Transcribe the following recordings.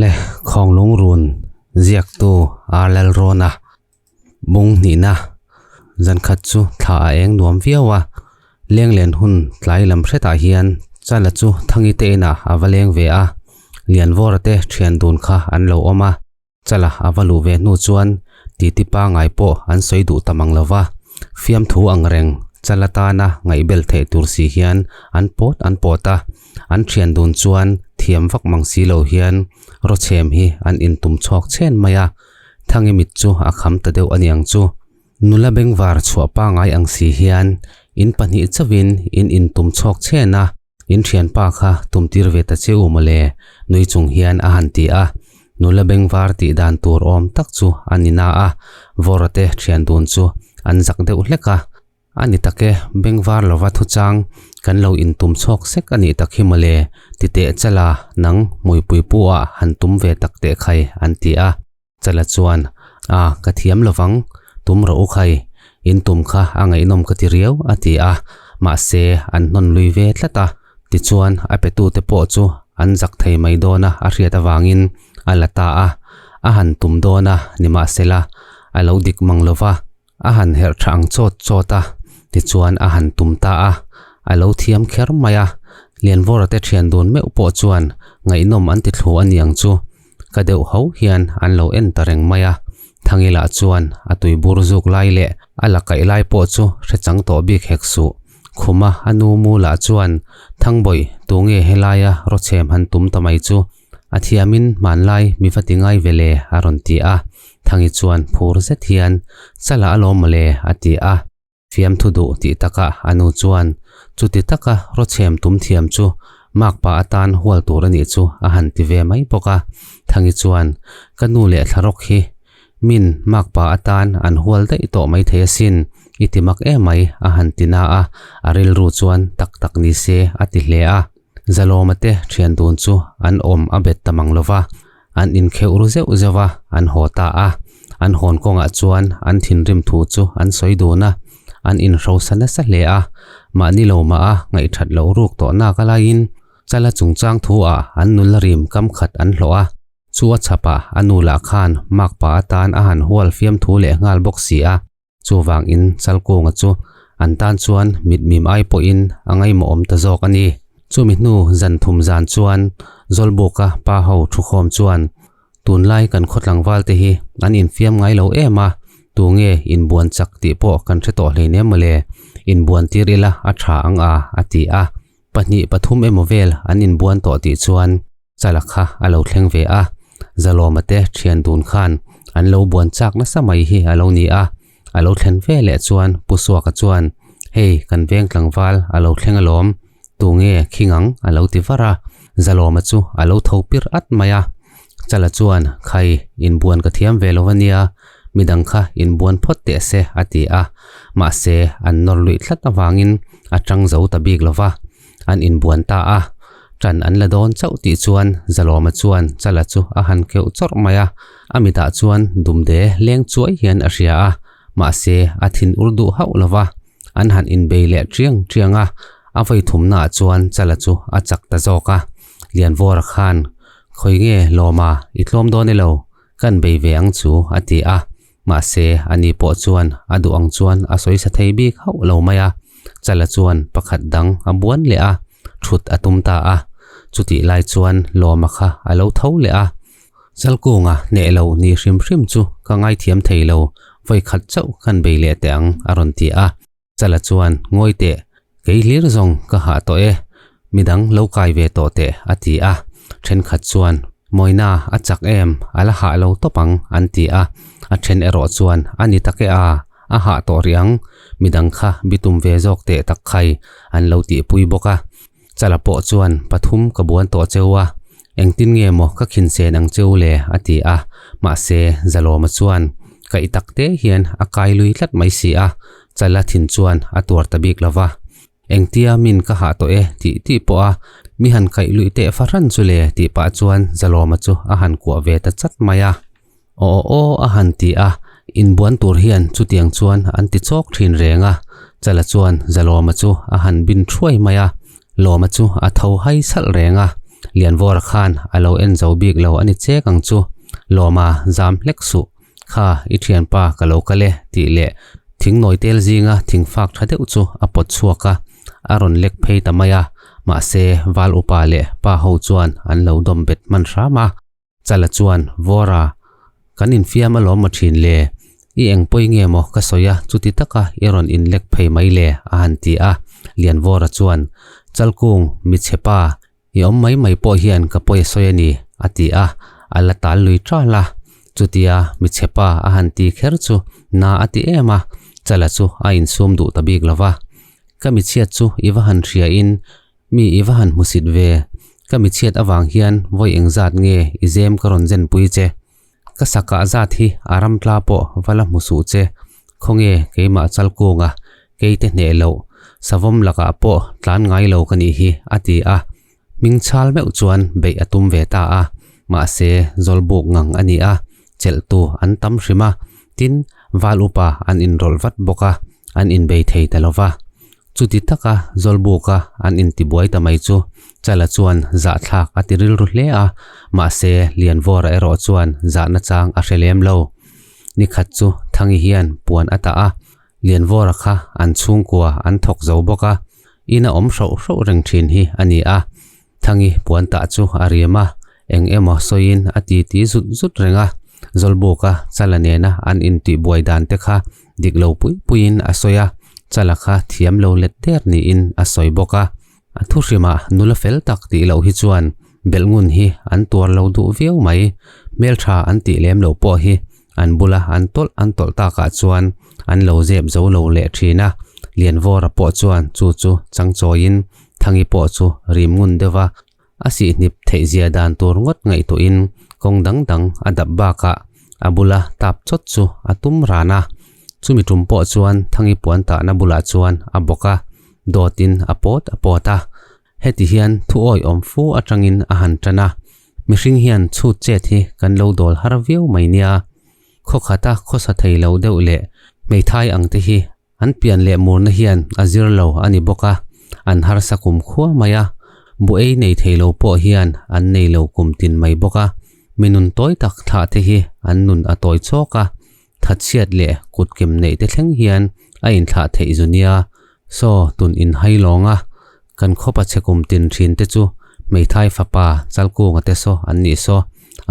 Le Khawnglung run ziaktu Ar Lalrawna bung hnihna zan khat chu thla a eng nuam viau a, lenglen hun tlai lam hretah hian Chala chu Thangi te inah a va leng ve a, Lianvawra te thian dun kha an lo awm a. Chala a va luh ve hnu chuan titi pangai pawh an sawi duh ta mang lo va, fiamthu ang reng Chala tana ngaihbel theih tur si hian an pawt an pawt a, an thian dun chuan thiam vak mang si lo hian rawchhem hi an intum chhawk chhen mai a, Thangi mit chu a kham ta deuh a niang chu. Nula bengvar chhuah pangai ang si hian in pahnih chauhin in intum chhawk chhen a. In thianpa kha tumtir ve ta che u mawle, nui chung hian a han ti a. Nula bengvar tih dan tur awm tak chu a ni na a, Vawra te thian dun chu an zak deuh hlek a. A ni tak e, bengvar lova thuchang kan lo intum chhawk sek a nih tak hi mawle, ti teh chala nang hmuipui pu ah han tum ve tak teh khai an ti a. Chala chuan, A, ka thiam lovang, tum rawh u khai, in tum kha a ngaihnawm ka ti riau, a ti a, mahse an hnawn lui ve tlat a, tichuan a petute pawh chu an zak thei mai dawn a a hriat avangin a la ta a, a han tum dawn a, nimahsela a lo dik mang lova, a han herh tha ang chawt chawt a, tichuan a han tum ta a, a lo thiam kher mai a, Lianvawra te thian dun meuh pawh chuan ngaihnawm an ti thlu a niang chu, ka deuh ho hian an lo en ta reng mai a, Thangila chuan a tui bur zuk lai leh a la kaih lai pawh chu hre chang tawh bik hek suh. Khuma a nu mu lah chuan Thangbawih tunge helaia rawchhem han tum ta mai chu A thiamin hmanlai mi va ti ngai ve le a rawn ti a, Thangi chuan phur zet hian Chala a lawm mawle a ti a, fiamthu duh tih takah a nu chuan chuti taka rawchhem tum thiam chu makpa atan hual tur a nih chu a han ti ve mai bawk a, Thangi chuan ka nu leh thlarawk hi min makpa atan an hual daih tawh mai thei asin i ti mak emai a han ti na a, a rilru chuan tak tak ni se a ti hle a. Zalawma te thian dun chu an awm a bet ta mang lova, an inkheuh ru zeuh zeuh a, an haw ta a. An hawn kawngah chuan an thinrim thu chu an sawi dun a, an inhrosa nasa hle a. Mahni lo mah a ngaihthat loh ruk tawh nak a laiin Chala chungchang thu ah an nula rim kam khat an hlawh a. Chu a chhapah a nu lah khan makpa atan a han hual fiamthu leh nghal bawk si a. Chuvangin Chalkunga chu an tan chuan mitmim ai pawhin a ngaimawhawm ta zawk a ni. Chumi hnu zan thum zan chuan Zawlbuka pa ho thukhawm chuan tunlai kan khaw tlangval te hi an infiam ngai lo em a, tunge inbuan chak tih pawh kan hre tawh hleinem mawle, inbuan tir ila a tha ang a, a ti a. Pahnih pathum emaw vel an inbuan tawh tih chuan Chala kha a lo thleng ve a, Zalawma te thian dun khan an lo buan chak nasa mai hi a lo ni a, a lo thlen ve leh chuan Pu Suaka chuan hei kan veng tlangval a lo thleng alawm, tunge khing ang a lo ti var a, Zalawma chu a lo tho pir at mai a, Chala chuan khai inbuan ka thiam ve lo ania, midang kha inbuan phawt teh se a ti a, mahse an nawr luih tlat avangin a tang zo ta bik lova. An inbuan ta a, ṭan an la dawn chauh tih chuan Zalawma chuan Chala chu a han keuh chawrh mai a, a mitah chuan dumde leng chuai hian a hria a, mahse a thin ur duh hauh lo va, an han inbei leh ṭiang ṭiang a, a vawi thumnaah chuan Chala chu a chak ta zawk a, Lianvawra khan, Khawi nge Lawma, i tlawm dawn elo, kan bei ve ang chu a ti a, Mahse, ani pawh chuan a duh ang chuan a sawi sa thei bik hauh lo mai a, Chala chuan pakhat dang a buan leh a, thut a tum ta a. Chutih lai chuan Lawma kha a lo tho leh a, Chalkunga hneh lo ni hrim hrim chu ka ngaithiam thei lo, vawi khat chauh kan bei leh teh ang a rawn ti a. Chala chuan, Ngawi teh, kei hlir zawng ka hah tawh e, midang lo kai ve tawh teh, a ti a. Thenkhat chuan, Mawina, a chak em, a la hah lo tawp ang, an ti a. A then erawh chuan, A ni tak e a, a hah tawh rih ang, midang kha bitum ve zawk teh tak khai, an lo tihpui bawk a. Chala pawh chuan, Pathum ka buan tawh cheu a, engtin nge maw ka khinsen ang cheu le? a ti a. Mahse, Zalawma chuan, Kaih tak te hian a kai lui tlat mai si a, Chala thin chuan a tuar ta bik lo va. Engtia min ka hah tawh e tih tih pawh a, mi han kaih luih teh fahran chu le tih pah chuan Zalawma chu a han kuah ve ta chat mai a. Aw aw a han ti a, inbuan tur hian chutiang chuan an ti chawk thin reng a, Chala chuan Zalawma chu a han bin thuai mai a, Lawma chu a tho hai salh reng a. Lianvawra khan a lo en zo bik lo a ni chek ang chu. Lawma zam hlek suh. Kha, i thianpa ka lo kal e tih leh thingnawi tel zinga thingfak tha deuh chu a pawt chhuak a, a rawn lek phei ta mai a, mahse val upa leh pa ho chuan an lo dawm bet hman hram a. Chala chuan, Vawra, kan infiam alawm maw thin le? I eng pawi nge maw ka sawi a, chuti taka i rawn inlek phei mai le? a han ti a. Lianvawra chuan, Chalkung, michhe pa, i awm mai mai pawh hian ka pawi a sawi a ni, a ti a, a la tal lui tal a. Chutia michhe pa a han ti kher chu na a ti em a, Chala chu a insum duh ta bik lo va. Ka michhiat chu i va han hria in Mi i va han hmusit ve, ka michhiat avang hian vawi engzat nge i zem ka rawn zen pui che. Ka sakah zat hi a ram tla pawh va la hmu suh che, khawnge keimah Chalkunga keite hneh loh, savawm lakah pawh tlan ngai lo ka nih hi a ti a. Hming chhal meuh chuan beih a tum ve ta a, mahse zawlbuk ngang a ni a, chelhtu an tam hrim a, tin val upa an inrawlh vat bawk a, an inbei thei ta lo va. Chuti taka Zawlbuka an intibuai ta mai chu Chala chuan zahthlak a ti rilru hle a, mahse Lianvawra erawh chuan zahna chang a hre lem lo. Nikhat chu Thangi hian puan a tah a, Lianvawra kha an chhungkua an thawk zo bawk a, ina awm hroh hroh reng thin hi a ni a. Thangi puan tah chu a riem a, eng emaw sawiin a titi zut zut reng a, Zawlbuka Chala nena an intihbuai dan te kha dik lo pui puiin a sawi a, Chala kha thiam lo let der niin a sawi bawk a. A thuhrimah nula fel tak tih loh hi chuan belh ngun hi an tuar lo duh viau mai, hmeltha an tih lem loh pawh hi an bula an tawlh an tawlh takah chuan an lo zep zo lo leh thin a, Lianvawra pawh chuan chu chu changchawiin Thangi pawh chu rim ngun deuh a, a sihhnip theih zia dan tur ngawt ngaihtuahin kawng dang dang a dap bakah a bula tap chawt chu a tum ran a. Chumi tum pawh chuan Thangi puan tahna bulah chuan a bawk a, dawtin a pawt a pawt a. Heti hian thu awihawm fu atangin a han tan a, mihring hian chhut chet hi kan lo dawl har viau mai nia. Khawkhata khawsa thei lo deuh leh hmeithai ang te hi An pian leh murna hian a zir lo a ni bawk a, an harsa kum khua mai a, bu ei nei thei lo pawh hian an nei lo kum tin mai bawk a, mi nun tawi tak thlah te hi an nun a tawi chawk a, thatchhiat leh kutkem neih te thleng hian a inthlah theih zu nia. Saw tun inhai lawng a, kan khawpa chhe kum tin thin te chu hmeithai fapa Chalkunga te saw an nih saw,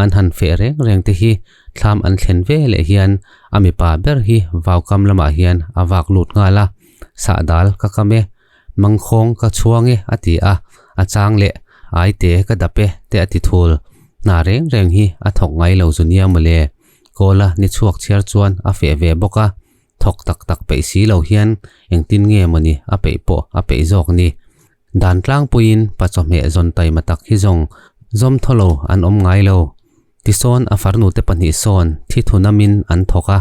an han feh reng reng te hi thlam an thlen ve leh hian a mipa ber hi vaukam lamah hian a vak lut nghal a, Sahdal ka kam e, mangkhawng ka chhuang e a ti a, a chang leh aite ka dap e te a ti thul. Hna reng reng hi a thawk ngai lo zu nia mawle. Kawla ni chhuak chhiar chuan a feh ve bawk a, thawk tak tak peih si lo hian engtin nge mawni a peih pawh a peih zawk ni. Dan tlangpuiin pa chawhmeh zawn taima tak hi zawng zawm thaw lo an awm ngai lo. Tisawn a farnute pahnih sawn thi thunamin an thawk a,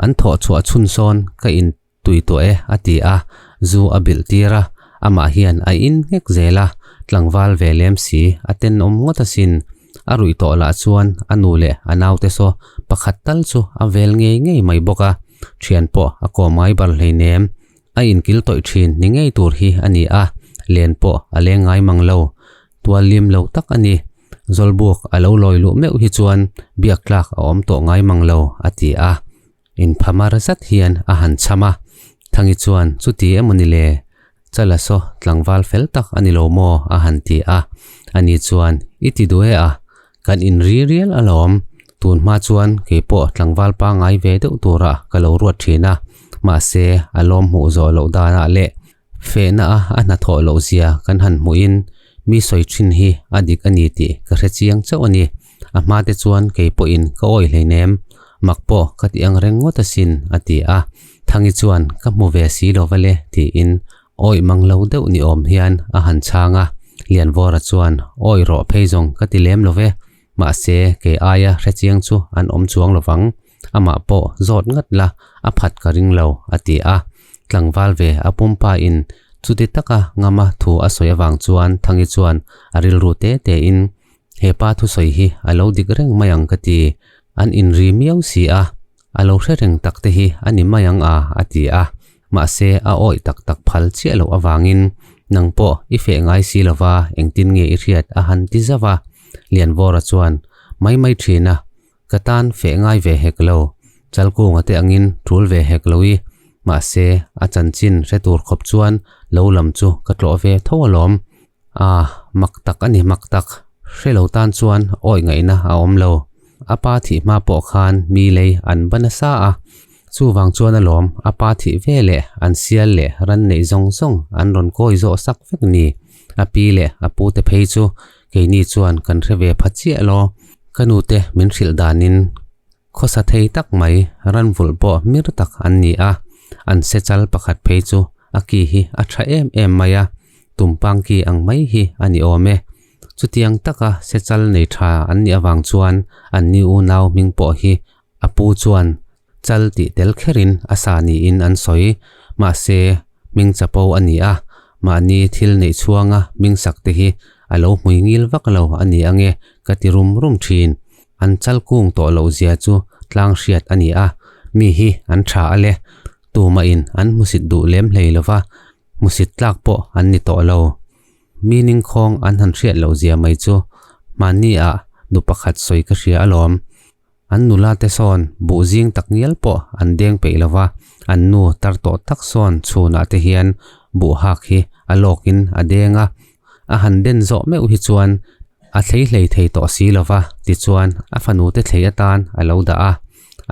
an thawh chhuah chhun sawn ka in tui tawh e a ti a, zu a bilh tir a, amah hian a in nghek zel a, tlangval ve lem si a tenawm ngawt asin. A ruih tawh lah chuan a nu leh a naute saw pakhat tal chu a vel ngei ngei mai bawk a, thian pawh a kawm ngai bar hleinem. A inkil tawih thin ni ngei tur hi a ni a, len pawh a leng ngai mang lo. Tual lim lo tak a ni. Zawlbuk a lo lawi luh meuh hi chuan biak tlak a awm tawh ngai mang lo, a ti a. Inphamar zat hian a han cham a. Thangi chuan, Chuti emaw ni le? Chala saw tlangval fel tak a ni lo maw? a han ti a. Ani chuan, I ti duh e a, kan inri rial alawm. Tun hma chuan kei pawh tlangval pangngai ve deuh turah ka lo ruat thin a, mahse a lawm hmuh zawh loh danah leh fehna a a hnathawh loh zia kan han hmuhin mi sawi thin hi a dik a ni tih ka hre chiang chauh a ni. A hma te chuan kei pawhin ka awi hleinem, mak pawh ka ti ang reng ngawt asin a ti a. Thangi chuan ka hmu ve si lo va le tiin awi mang lo deuh ni awm hian a han chhang a. Lianvawra chuan awi rawh phei zawng ka ti lem lo ve, mahse kei aia hre chiang chu an awm chuang lo vang, amah pawh zawt ngat la a phat ka ring lo a ti a. Tlangval ve a pumpa in chuti taka ngama thu a sawi avang chuan Thangi chuan a rilru te te in He pa thusawi hi a lo dik reng mai ang ka ti. An inri miau si a, a lo hre reng tak te hi a ni mai ang a, a ti a. Mahse, a awih tak tak phal chiah loh avangin. Nang pawh i feh ngai si lova engtin nge i hriat a han ti zauh a. Lianvawra chuan, Mai mai thin a, ka tan feh ngai ve hek lo, Chalkunga te angin tul ve hek lo i, mahse a chanchin hre tur khawp chuan lo lam chu ka tlawh ve tho alawm. A, mak tak a ni mak tak, hre lo tan chuan awi ngaihna a awm lo. A pa thih hma pawh khan mi lei an ba nasa a, chuvang chuan alawm a pa thih ve leh an sial leh ran neih zawng zawng an rawn kawi zawh sak vek ni. A pi leh a pu te phei chu keini chuan kan hre ve pha chiah lo. Ka nu te min hrilh danin Khawsa thei tak mai, ran vulh pawh mir tak an ni a, an se chal pakhat phei chu a ki hi a tha em em mai a, tumpang ki ang mai hi a ni awm e. Chutiang taka se chal nei tha an nih avang chuan an ni unau hming pawh hi a pu chuan chal tih tel kherin a sa niin an sawi. Mahse, hming chapo a ni a, mahni thil neih chhuanga hming sak te hi a lo hmui ngil vak lo a ni ange ka ti rum rum thin. An chal kung tawh loh zia chu tlang hriat a ni a, mi hi an tha a le. Tumahin an hmusit duh lem hlei lo va, hmusit tlak pawh an ni tawh lo. Mi ningkhawng an han hriat loh zia mai chu hmanni ah nu pakhat sawi ka hria alawm. An nula te sawn buh zing tak ngial pawh an deng peih lo va, an nu tar tawh tak sawn chhunah te hian buh hak hi a lawkin a deng a, A han den zawh meuh hi chuan a thlei hlei thei tawh si lo va, tichuan a fanute thlei atan a lo dah a.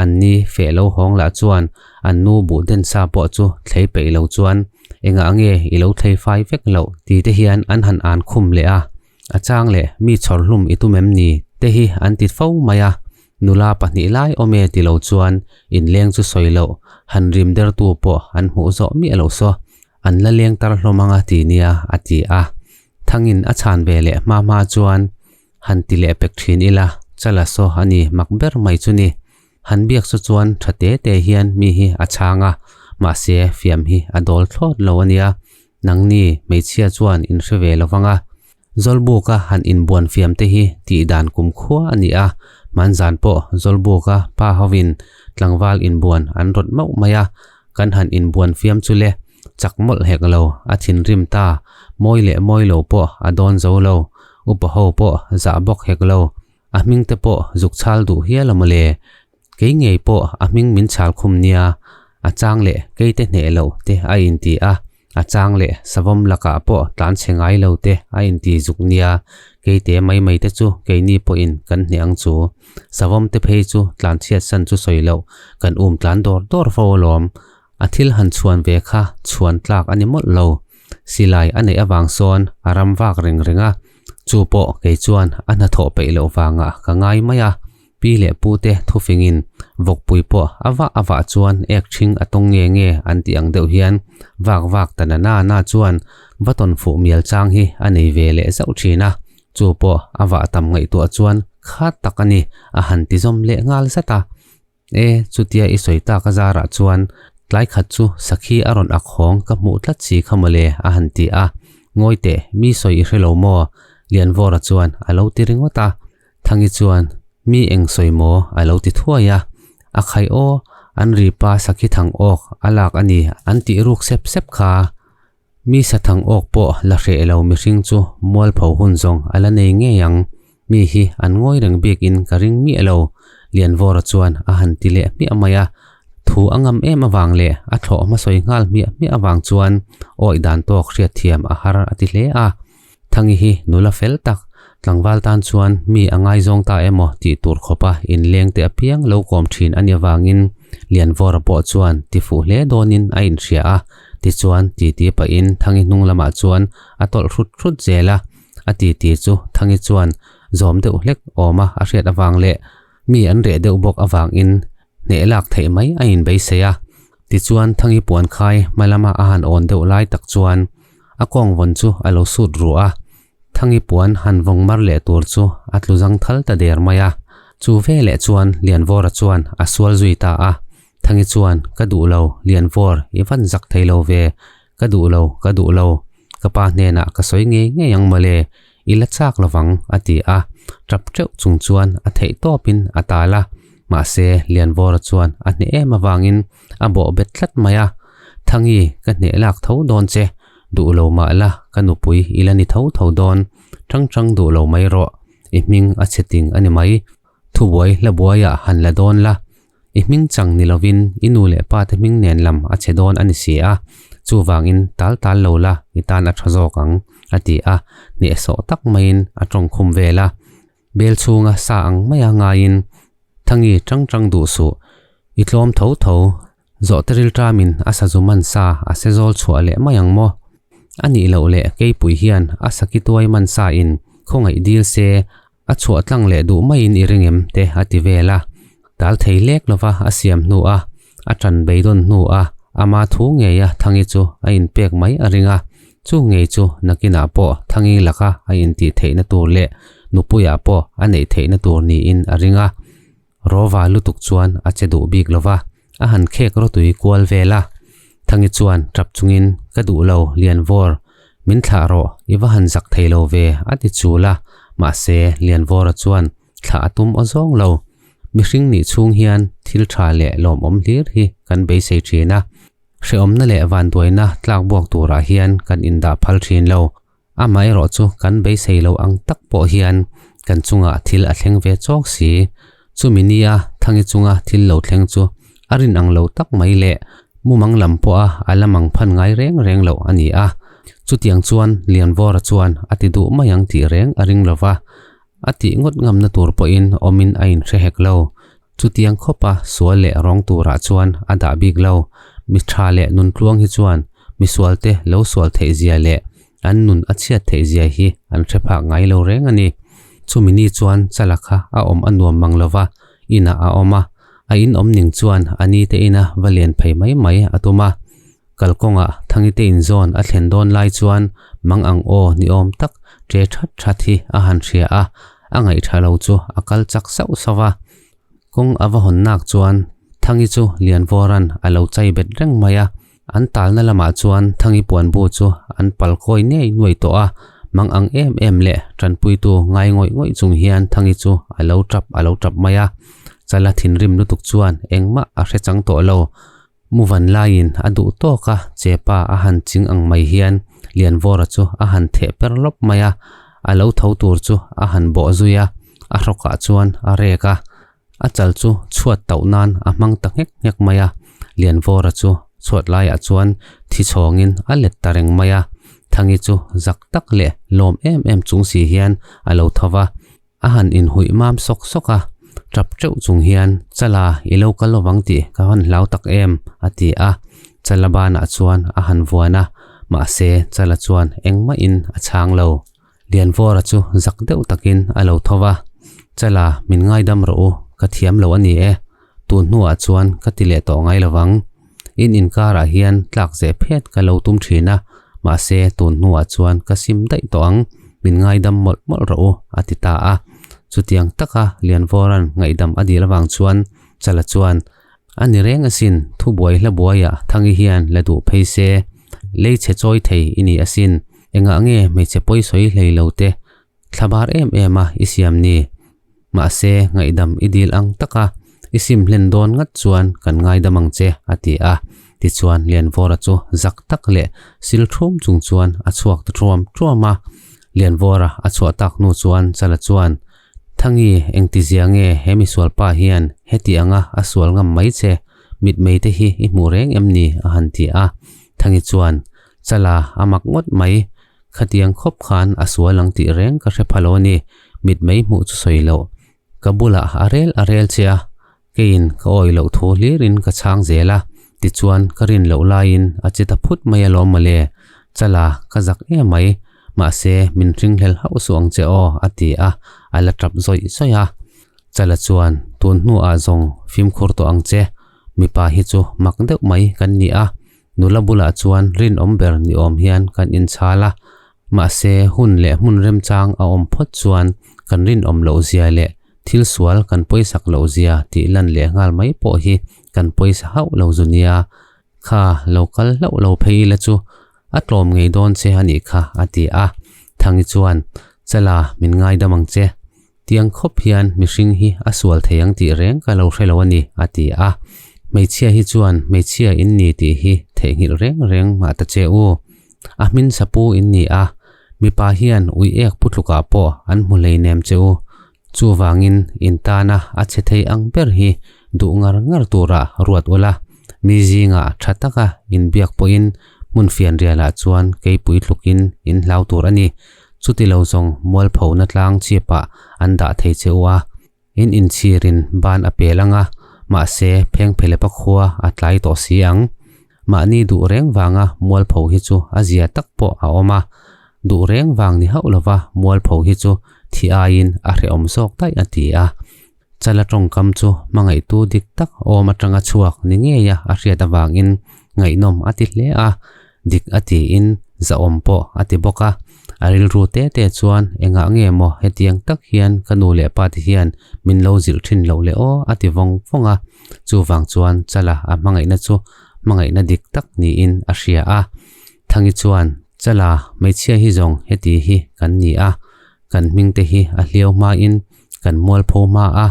An ni feh lo hawng lah chuan an nu buh den sa pawh chu thlei peih lo chuan engah nge i lo thlei fai vek loh ti te hian an han an khum leh a. A chang leh mi chhawr hlum i tum em ni te hi an ti fo mai a. Nula pahnih lai awm e ti lo chuan inleng chu sawi loh han rim dertu pawh an hmuh zawh miah lo saw. An la leng tar hlawm anga ti nia a ti a. Thangin a chhan ve leh hma hma chuan han ti leh pek thin ila, chala saw a ni mak ber mai chu ni. Han biak saw chuan tha te te hian mi hi a chhang a, mahse fiam hi a dawl thlawt lo a nia. Nangni hmeichhia chuan in hre ve lo vang a. Zawlbuka han inbuan fiam te hi tih dan kumkhua a ni a, hmanzan pawh Zawlbuka pa hovin tlangval inbuan an rawt mauh mai a, kan han inbuan fiam chu le, chak mawlh hek lo, a thinrim ta, mawi leh mawi lo pawh a dawn zo lo, upa ho pawh zah bawk hek lo, a hming te pawh zuk chhal duh hial a mawle, kei ngei pawh a hming min chhal khum nia, a chang leh keite hneh loh te a inti a. A chang leh savawm lakah pawh tlan chhe ngai lo te a inti zuk nia, keite mai mai te chu keini pawhin kan hneh ang chu. Savawm te phei chu tlan chhiat san chu sawi loh, kan um tlan dawr dawr fo alawm. A thil han chhuan ve kha chhuan tlak a ni mawlh lo. Silai a neih avang sawn a ram vak reng reng a, chu pawh kei chuan a hnathawh peih loh vangah ka ngai mai a. Pi leh pu te thufingin vawkpui pawh a vah a vah chuan ek ṭhing a tawng nge nge an tih ang deuh hian vak vak ta na na na chuan va tawn fuh mial chang hi a nei ve leh zauh ṭhin a, chu pawh a vah tam ngaihtuah chuan khat tak a ni a han ti zawm leh nghal zat a. E, chutia i sawi tak a zarah chuan tlai khat chu sakhi a rawn ak hawng ka hmuh tlat si kha mawle a han ti a, Ngawi teh, mi sawi i hre lo maw? Lianvawra chuan a lo ti ringawt a. Thangi chuan, Mi eng sawi maw? a lo ti thuai a. A khai aw, an ri pa sakhi thang awk a lak a ni an tih ruk sep sep kha. Mi sa thang awk pawh la hreh lo mihring chu mualpho hun zawng a la nei ngei ang. Mi hi an ngawi reng bik in ka ring miah lo, Lianvawra chuan a han ti leh hmiah mai a. Thu a ngam em avang leh a thlawh hmasawi nghal hmiah hmiah avang chuan awih dan tawk hriatthiam a har a ti hle a. Thangi hi nula fel tak, tlangval tan chuan mi a ngaizawng ta emaw tih tur khawpa inleng te apiang lo kawm thin a nih avangin Lianvawra pawh chuan ti fuh hle dawnin a inhria a, tichuan titi pahin Thangi hnung lamah chuan a tawlh hrut hrut zel a, a titi chu Thangi chuan zawm deuh hlek awma a hriat avang leh mi an reh deuh bawk avangin hneh lak theih mai a inbeisei a, tichuan Thangi puan khai hma lama a han awn deuh lai tak chuan A kawng vawn chu a lo sut ruh a, Thangi puan han vawng mar leh tur chu a tlu zang thal ta der mai a. Chu veleh chuan Lianvawra chuan a sual zui ta a, Thangi chuan, Ka duh lo, Lianvawr, i van zak thei lo ve, ka duh lo, ka duh lo, ka pa hnenah ka sawi ngei ngei ang mawle, i la chak lovang, a ti a. Tap teuh chung chuan a theih tawpin a tal a, mahse Lianvawra chuan a hneh em avangin a bawh bet tlat mai a, Thangi, ka hneh lak tho dawn che. Duh lo mah la, ka nupui i la ni tho tho dawn. Ṭang ṭang duh lo mai rawh. I hming a chhe ting a ni mai. Thubuai hla buaiah han la dawn la. I hming chang ni lovin i nu leh pa te hming nen lam a chhe dawn a ni si a. Chuvangin tal tal lo la, i tan a ṭha zawk ang, a ti a. Hnehsawh tak maiin a ṭawngkhum vel a. Bel chhunga sa ang maia ngaiin, Thangi ṭang ṭang duh suh. I tlawm tho tho. Zawhte rilṭamin a sazu man sa a se zawl chhuah leh mai ang maw? A nih loh leh keipui hian a saki tuai man sa in khawngaih dil se a chhuah tlang leh duh maiin i ring em te a ti vel a. Tal thei lek lova a siam hnu a, a ṭan beidawn hnu a ama thu ngeia Thangi chu a inpek mai a ring a. Chu ngei chu nakinah pawh Thangi laka a intih theihna tur leh nupuiah pawh a neih theihna tur niin a ring a. Rova lutuk chuan a che duh bik lo va, a han khek rawtui kual vel a. Thangi chuan tap chungin, Ka duh lo, Lianvawr, min thlah rawh, i va han zak thei lo ve, a ti chul a. Mahse, Lianvawra chuan thlah a tum aw zawng lo. Mihring nih chhung hian thil tha leh lawmawm hlir hi kan beisei thin a. Hrehawmna leh vanduaina tlak buak turah hian kan indah phal thin lo. Amaherawh chu kan beisei lo ang tak pawh hian kan chungah thil a thleng ve chawk si. Chumi nia Thangi chunga thil lo thleng chu a rin ang lo tak mai leh mumang lam pawha a la mang phan ngai reng reng loh a ni a. Chutiang chuan Lianvawra chuan a ti duh mai ang tih reng a ring lo va, a tih ngawt ngamna tur pawhin awmin a inhre hek lo. Chutiang khawpa sual leh rawng turah chuan a dah bik lo. Mi tha leh nuntluang hi chuan misualte lo sual theih zia leh an nun a chhiat theih zia hi an hre phak ngai lo reng a ni. Chumi ni chuan Chala kha a awm a nuam mang lo va, inah a awm a. A inawm ning chuan a ni te ina va lian phei mai mai a tum a. Kalkawngah Thangite inzawn a thlen dawn lai chuan mang ang aw ni awm tak ṭe ṭhat ṭhat hi a han hria a, a ngaihṭha lo chu a kal chak sauh sauh a. Kawng a va hawn nak chuan Thangi chu Lianvawra'n a lo chai bet reng mai a, an talna lamah chuan Thangi puanbu chu an pal kawi ngei nuai tawh a, mang ang em em leh ṭanpuitu ngai ngawih ngawih chung hian Thangi chu a lo ṭap a lo ṭap mai a. Chala thinrim lutuk chuan engmah a hre chang tawh lo. Muvan laiin a duh tawk a, chepa a han ching ang mai hian Lianvawra chu a han theh per lawp mai a, a lo tho tur chu a han bawh zui a, a hrawkah chuan a rek a, a chal chu chhuat tauh nan a hmang ta nghek nghek mai a, Lianvawra chu chhuat laiah chuan thi chhawngin a let ta reng mai a, Thangi chu zak tak leh lawm em em chung si hian a lo tho va. A han inhuih mam sawk sawk a, tap teuh chung hian, Chala, i lo kal lovang tih ka han hlau tak em? a ti a. Chala banah chuan a han vuan a, mahse Chala chuan engmahin a chhang lo. Lianvawra chu zak deuh takin a lo tho va, Chala, min ngaidam rawh u, ka thiam lo a ni e. Tun hnuah chuan ka ti leh tawh ngai lovang. In inkarah hian tlak zeh phet ka lo tum thin a, mahse tun hnuah chuan ka sim daih tawh ang, min ngaidam mawlh mawlh rawh u, a ti ta a. Chutiang taka Lianvawra'n ngaihdam a dil avang chuan Chala chuan, A ni reng asin, thubuai hla buaiah Thangi hian la duh phei se, lei chhe chawi thei i ni asin, engah nge hmeichhe pawi sawi hlei lo te Thlabar em em a i siam ni. Mahse, ngaihdam i dil ang taka i sim hlen dawn ngat chuan kan ngaidam ang che, a ti a. Tichuan, Lianvawra chu zak tak leh sil thum chung chuan a chhuak ta thuam thuam a. Lianvawra a chhuah tak hnu chuan Chala chuan, Thangi, engtizia nge he misualpa hian heti anga a sual ngam mai che? Mitmei te hi i hmuh reng em ni? a han ti a. Thangi chuan, Chala, a mak ngawt mai. Khatiang khawp khan a sual ang tih reng ka hre pha lo a ni, mitmei hmuh chu sawi loh. Ka bulah a rel a rel che a, keiin ka awih loh thu hlirin ka chhang zel a, tichuan ka rin loh laiin a che ta phut mai alawm mawle, Chala ka zak em mai, mahse min hringhlel hauh suh ang che aw a ti a, a la tap zawih zawih a. Chala chuan tun hnuah zawng fimkhur tawh ang che, mipa hi chu mak deuh mai kan ni a, Nula bulah chuan rinawm ber ni awm hian kan inchhal a, mahse hun leh hmun remchang a awm phawt chuan kan rinawm loh zia leh thil sual kan pawisak loh zia tih lan leh nghal mai pawh hi kan pawisa hauh lo zu nia. Kha lo kal hlauh lo phei ila chu a tlawm ngei dawn che a nih kha a ti a. Thangi chuan, Chala min ngaidam ang che. Tiang khawp hian mihring hi a sual thei ang tih reng ka lo hre lo a ni, a ti a. Hmeichhia hi chuan hmeichhia in ni tih hi theihnghilh reng reng mah ta che u. A hmin sapu in ni a, mipa hian ui ek pu tlukah pawh an hmu hleinem che u. Chuvangin in tana a chhe thei ang ber hi duh ngar ngar turah ruat ula, mi zingah tha taka inbiak pawhin hmun fianrialah chuan keipui tlukin in hlau tur a ni. Chuti lo zawng mualphona tlang chhipah an dah thei che u a. In inchhirin ban a pel ang a, mahse phengphelepa khua a tlai tawh si ang. Mahni duh reng vanga mualpho hi chu a zia tak pawh a awm a, duh reng vang ni hauh lova mualpho hi chu thi aiin a hrehawm zawk daih a ti a. Chala tawngkam chu hmangaihtu dik tak awm atanga chhuak ni ngeia a hriat avangin ngaihnawm a ti hle a, dik a tiin zahawm pawh a ti bawk a. A rilru te te chuan engah nge maw hetiang tak hian ka nu leh pa te hian min lo zilh thin loh le aw a ti vawng vawng a. Chuvang chuan Chala a hmangaihna chu hmangaihna dik tak niin a hria a. Thangi chuan, Chala, hmeichhia hi zawng heti hi kan ni a, kan hming te hi a hliau hmain kan mualpho hma a,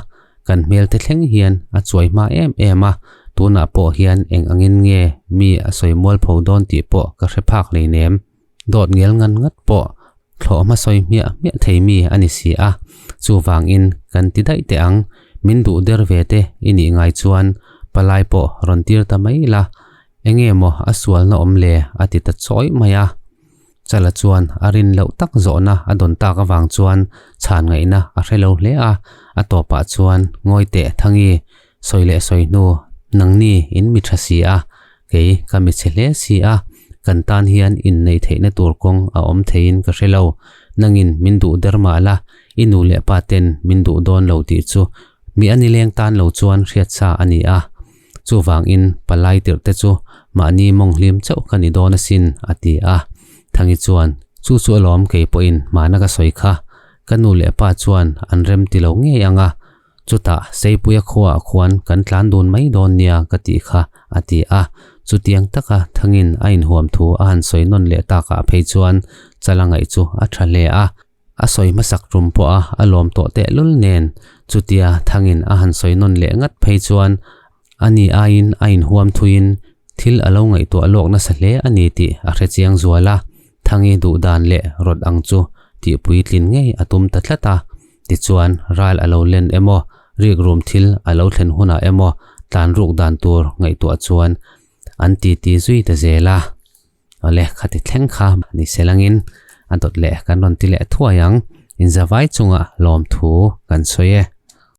kan hmel te thleng hian a chuai hma em em a, tunah pawh hian eng angin nge mi a sawi mualpho dawn tih pawh ka hre phak hleinem. Dawt ngel ngan ngat pawh thlawh hma sawi hmiah hmiah thei mi a ni si a, chuvangin kan ti daih teh ang, min duh der ve te i nih ngai chuan palai pawh rawn tir ta mai la, enge maw a sualna awm le a ti ta chawi mai a. Chala chuan a rin loh tak zawhna a dawn tak avang chuan chhan ngaihna a hre lo hle a, a tawpah chuan ngawi teh Thangi, sawi leh sawi hnu, nangni in mi tha si a, kei ka mi chhe hle si a, kan tan hian inneih theihna tur kawng a awm theiin ka hre lo, nangin min duh der mah la, i nu leh pa ten min duh dawn lo tih chu mi a nileng tan lo chuan hriatsa a ni a. Chuvangin palai tirh te chu mahni mawng hlim chauh ka ni dawn asin, a ti a. Thangi chuan, Chu chu alawm kei pawhin hmana ka sawi kha. Ka nu leh pa chuan an rem ti lo ngei ang a. Chutah Seipuia khuaah khuan kan tlan dun mai dawn nia ka tih kha, a ti a. Chutiang taka Thangin a inhuam thu a han sawi nawn leh takah phei chuan Chala ngaih chu a tha hle a. A sawi hmasak tum pawh a a lawm tawh tehlul nen, chutia Thangin a han sawi nawn leh ngat phei chuan a ni aiin a inhuam thuiin thil a lo ngaihtuah lawk nasa hle a ni tih a hre chiang zual a, Thangi duh dan leh rawt ang chu tih puitlin ngei a tum ta tlat a. Tichuan, ral a lo len emaw, rikrum thil a lo thlen hunah emaw tlan ruk dan tur ngaihtuah chuan an titi zui ta zel a. Awle, khati thleng kha ni se langin a dawt leh kan rawn ti leh thuai ang. Inzavai chungah lawmthu kan sawi e.